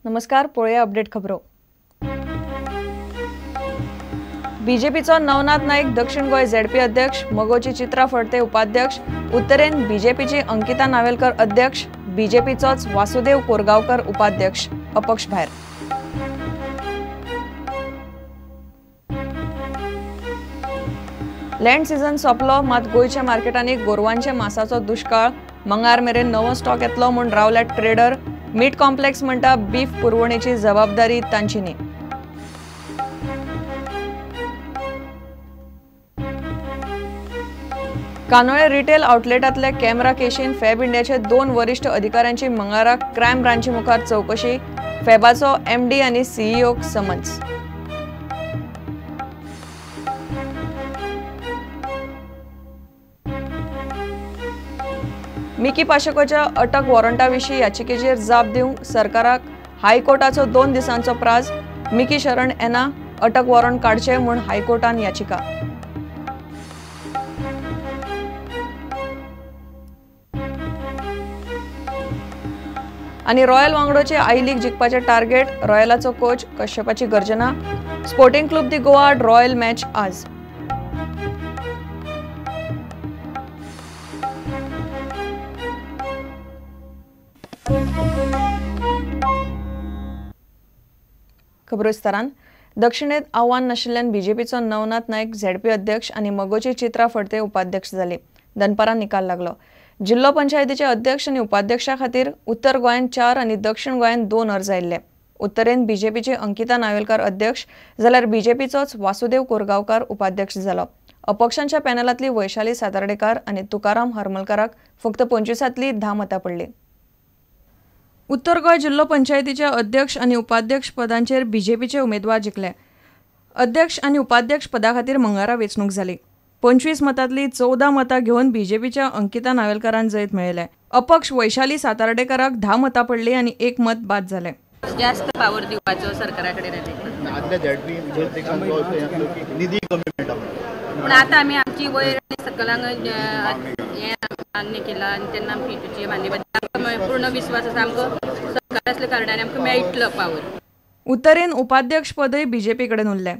नमस्कार, पळोवया अपडेट खबरो. बीजेपीचो नवनाथ नाईक दक्षिण गोंय झेडपी अध्यक्ष, मगोची चित्रा फडते उपाध्यक्ष, उत्तरेन बीजेपीची अंकिता नावेलकर अध्यक्ष, बीजेपीचोच वासुदेव कोरगांवकर उपाध्यक्ष, अपक्ष भायर. लँड सीझन सोंपलो, मात गोंयच्या मार्केटांनी गोरवांच्या मासाचो दुश्काळ. मंगार मेरेन नवो स्टॉक येतलो म्हूण रावल्या ट्रेडर. मीट कॉम्प्लेक्स म्हणटा बीफ पुरवणेची जबाबदारी तांची न्ही. कानोळे रिटेल आउटलेटांतल्या कॅमेरा केशीन फॅब इंडियाचे 2 वरिश्ठ अधिकाऱ्यांची मंगारा क्रायम ब्रांची मुखार चवकशी. फॅबाचो एमडी आनी सीईओक समन्स. मिकी पाशेकोच्या अटक वॉरंटा विशीं याचिकेचेर जाप दिवंक सरकाराक हायकोर्टाचो 2 दिसांचो प्राज. मिकी शरण येना, अटक वॉरंट काडचें म्हूण हायकोर्टान याचिका. आनी रॉयल वांगडोचे I league जिखपाचें टार्गेट. रॉयलाचो कोच कश्यपाची गर्जना. स्पोर्टिंग क्लब दी गोवा आड रॉयल मॅच आज. खबरो विस्तारान. दक्षिणेत आव्हान नाशिल्ल्यान बीजेपीचो नवनाथ नाईक झेडपी अध्यक्ष आनी मगोची चित्रा फडते उपाध्यक्ष जाली. दनपारां निकाल लागलो. जिल्लो पंचायतीचे अध्यक्ष आनी उपाध्यक्षा खातीर उत्तर गोंयांत 4 आनी दक्षिण गोंयांत 2 अर्ज आयिल्ले. उत्तरेन बीजेपीची अंकिता नावेलकार अध्यक्ष जाल्यार बीजेपीचोच वासुदेव कोरगांवकार उपाध्यक्ष जालो. अपक्षांच्या पॅनलांतली वैशाली सातार्डेकार आनी तुकाराम हरमलकाराक फक्त 25तली 10 मतां पडली. उत्तर गोंय जिल्लो पंचायतीच्या अध्यक्ष आनी उपाध्यक्ष पदांचेर बीजेपीचे उमेदवार जिखले. अध्यक्ष आनी उपाध्यक्ष पदा खातीर मंगारा वेंचणूक जाली. 25 मतांतली 14 मतां घेवन बीजेपीच्या अंकिता नावेलकारान जैत मेळयलें. अपक्ष वैशाली सातार्डेकाराक 10 मतां पडली आनी 1 मत बाद जालें. जास्त पावर दिवपाचो सरकारा कडेन पूण आतां आमी आमची वयर सकलांक हें मान्य केलां आनी तेन्ना आमची मान्य पूर्ण विश्वास आसा आमकां सरकार आसल्या कारणान आमकां मेळटलो पावर. उत्तरेन उपाध्यक्ष पदय बीजेपी कडेन उरलें.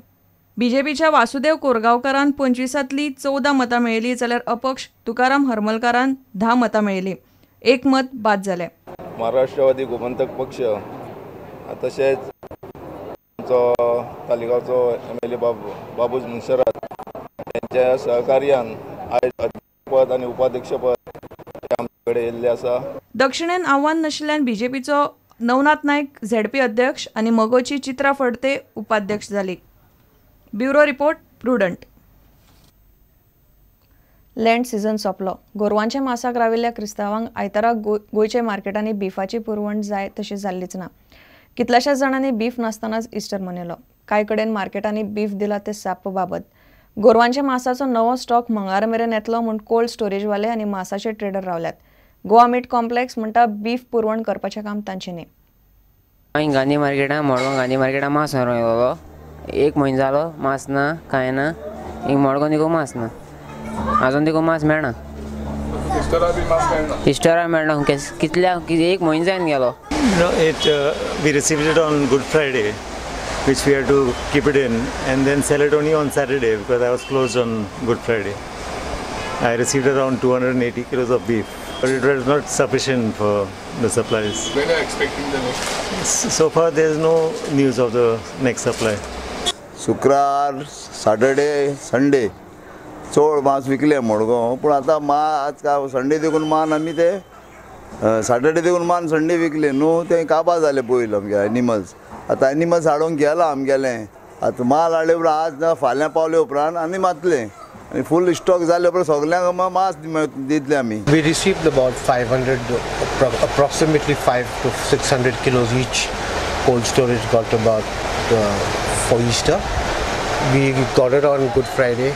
बीजेपीच्या वासुदेव कोरगांवकारान 25तली 14 मतां मेळयली जाल्यार अपक्ष तुकाराम हरमलकारान 10 मतां मेळयली. 1 मत बाद जालें. महाराष्ट्रवादी गोमंतक पक्ष तशेंच आमचो तालिगांवचो MLA बाबूज मुनसरात यांच्या सहकार्यान आयज अध्यक्षपद आनी उपाध्यक्षपद आमचे कडेन येयल्लें आसा. दक्षिणेन आव्हान नाशिल्ल्यान बीजेपीचो नवनाथ नाईक झेडपी अध्यक्ष आनी मगोची चित्रा फडते उपाध्यक्ष जाली. Bureau report, Prudent. Lent season सोंपलो. गोरवांच्या मासाक राविल्ल्या क्रिस्तांवांक आयतारा गोंयच्या मार्केटांनी बिफाची पुरवण जाय तशी जाल्लीच ना. कितल्याशाच जाणांनी बीफ नासतनाच इस्टर मनयलो. कांय कडेन मार्केटांनी बीफ दिला ते साप्प बाबत. गोरवांच्या मासाचो नवो स्टॉक मंगार मेरेन येतलो म्हूण कोल्ड स्टोरेजवाले आनी मासाचे ट्रेडर रावल्यात. गोवा मीट कॉम्प्लेक्स म्हणटा बीफ पुरवण करपाचें काम तांचें न्ही. हांवें गांधी मार्केटान मडगांव गांधी मार्केटान मास व्हरोंक येयलो. 1 म्हयनो जालो मास ना, कांय ना. एक मडगांव देखून मास ना, आजून देखून मास मेळना. इस्टरा मेळना. कितल्या 1 म्हयनो जावन गेलो. We received it on Good Friday, which we had to keep it in and then sell it only on Saturday because I was closed on Good Friday. I received around 280 kilos of beef, but it was not sufficient for the supplies. When are you expecting the next? So far there is no news of the next supply. शुक्रार, Saturday, Sunday चड मांस विकले मडगांव, पूण आतां आज Sunday देखून मान आमी ते सॅटरडे देखून मान संडे विकले न्हू, ते काबार जाले पयलीं आमगे एनिमल्स. आतां एनिमल्स हाडूंक गेलां आमगेलें. आतां माल हाडले उपरांत आज ना फाल्यां पावले उपरांत आनी मातलें आनी फूल स्टॉक जाले उपरांत सगल्यांक मांस दितले आमी. We received about 500, approximately 500 to 600 kilos each. Cold storage got about for Easter. We got it on Good Friday.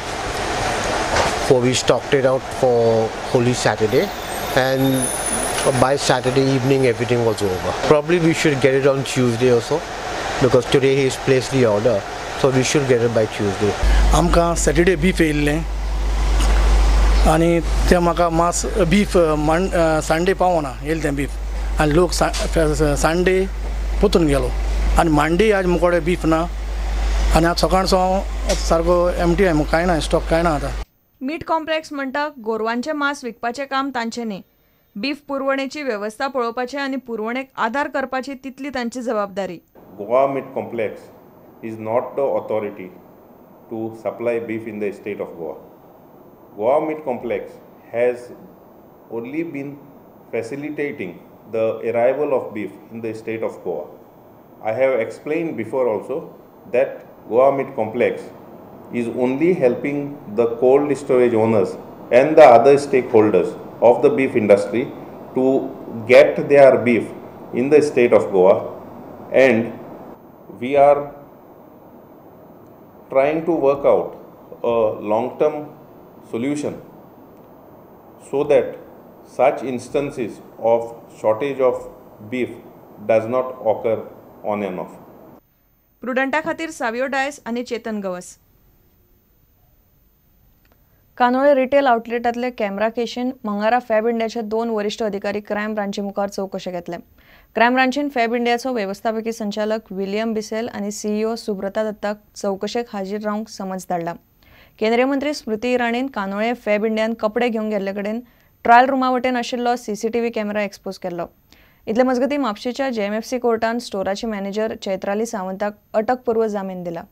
For we stocked it out for Holy Saturday, and by Saturday evening everything was over. Probably we should get it on Tuesday or so, because today he's placed the order, so we should get it by Tuesday. आमकां Saturday beef येयल्लें आनी तें म्हाका मास beef Sunday पावना येयलें तें beef आनी लोक संडे पोतून गेलो आनी मांडी आज मुकोडे बीफ ना आनी आज सकाळचो हांव सारको एमटी I कांय ना स्टॉक कांय ना आतां. मीट कॉम्प्लेक्स म्हणटा गोरवांचें मांस विकपाचें काम तांचें न्ही, बीफ पुरवणेची वेवस्था पळोवपाचें आनी पुरवणेक आदार करपाची तितली तांची जबाबदारी. Goa meat complex is not the authority to supply beef in the state of Goa. Goa meat complex has only been facilitating the arrival of beef in the state of Goa. I have explained before also that Goa Meat Complex is only helping the cold storage owners and the other stakeholders of the beef industry to get their beef in the state of Goa, and we are trying to work out a long-term solution so that such instances of shortage of beef does not occur on and off. प्रुडंटा खातीर सावियो डायस आनी चेतन गवस. कानोळे retail आउटलेटांतले camera केशीन मंगारा फॅब इंडियाचे 2 वरिश्ठ अधिकारी क्रायम ब्रांची मुखार चवकशे घेतले. क्रायम ब्रांचीन फॅब इंडियाचो वेवस्थापकी संचालक विलियम बिसेल आनी सीईओ सुब्रता दत्ताक चवकशेक हाजीर रावंक समज धाडला. केंद्रीय मंत्री स्मृती इराणीन कानोळे फॅब इंडियान कपडे घेवंक गेल्ले कडेन ट्रायल रुमा वटेन आशिल्लो सीसीटीव्ही कॅमेरा एक्सपोज केल्लो. इतले मजगतीं म्हापशेच्या जेएमएफसी कोर्टान स्टोराची मॅनेजर चैत्राली सावंताक अटकपूर्व जामीन दिला.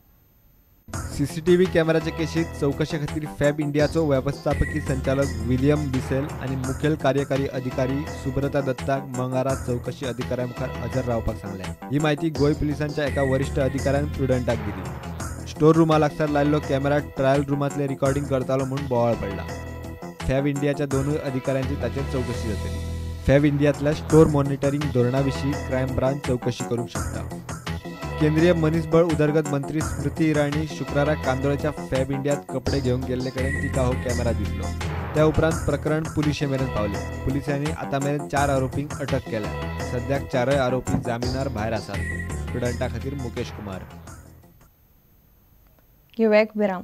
सीसीटीव्ही कॅमेराच्या केशीत चवकशे खातीर फॅब इंडियाचो वेवस्थापकी संचालक विलियम बिसेल आनी मुखेल कार्यकारी अधिकारी सुब्रता दत्ताक मंगारा चवकशी अधिकाऱ्या मुखार हजर रावपाक सांगलें. ही म्हायती गोंय पुलिसांच्या एका वरिश्ठ अधिकाऱ्यान प्रुडंटाक दिली. स्टोर रुमा लागसार लायिल्लो कॅमेरा ट्रायल रुमांतलें रिकॉर्डिंग करतालो म्हूण बोवाळ पडला. फॅब इंडियाच्या दोनूय अधिकाऱ्यांची ताचेर चवकशी जातली. फॅब इंडियांतल्या स्टोर मॉनिटरींग धोरणा विशीं क्रायम ब्रांच चवकशी करूंक शकता. केंद्रीय मनीसबळ उदरगत मंत्री स्मृती इराणी शुक्राराक कांदोळेच्या फॅब इंडियांत कपडे घेवंक गेल्ले कडेन तिका हो कॅमेरा दिसलो. त्या उपरांत प्रकरण पुलिशे मेरेन पावलें. पुलिसांनी आतां मेरेन 4 आरोपींक अटक केल्या. सद्याक 4 आरोपी जामिनार भायर आसात. प्रुडंटा खातीर मुकेश कुमार. युवेक विराम.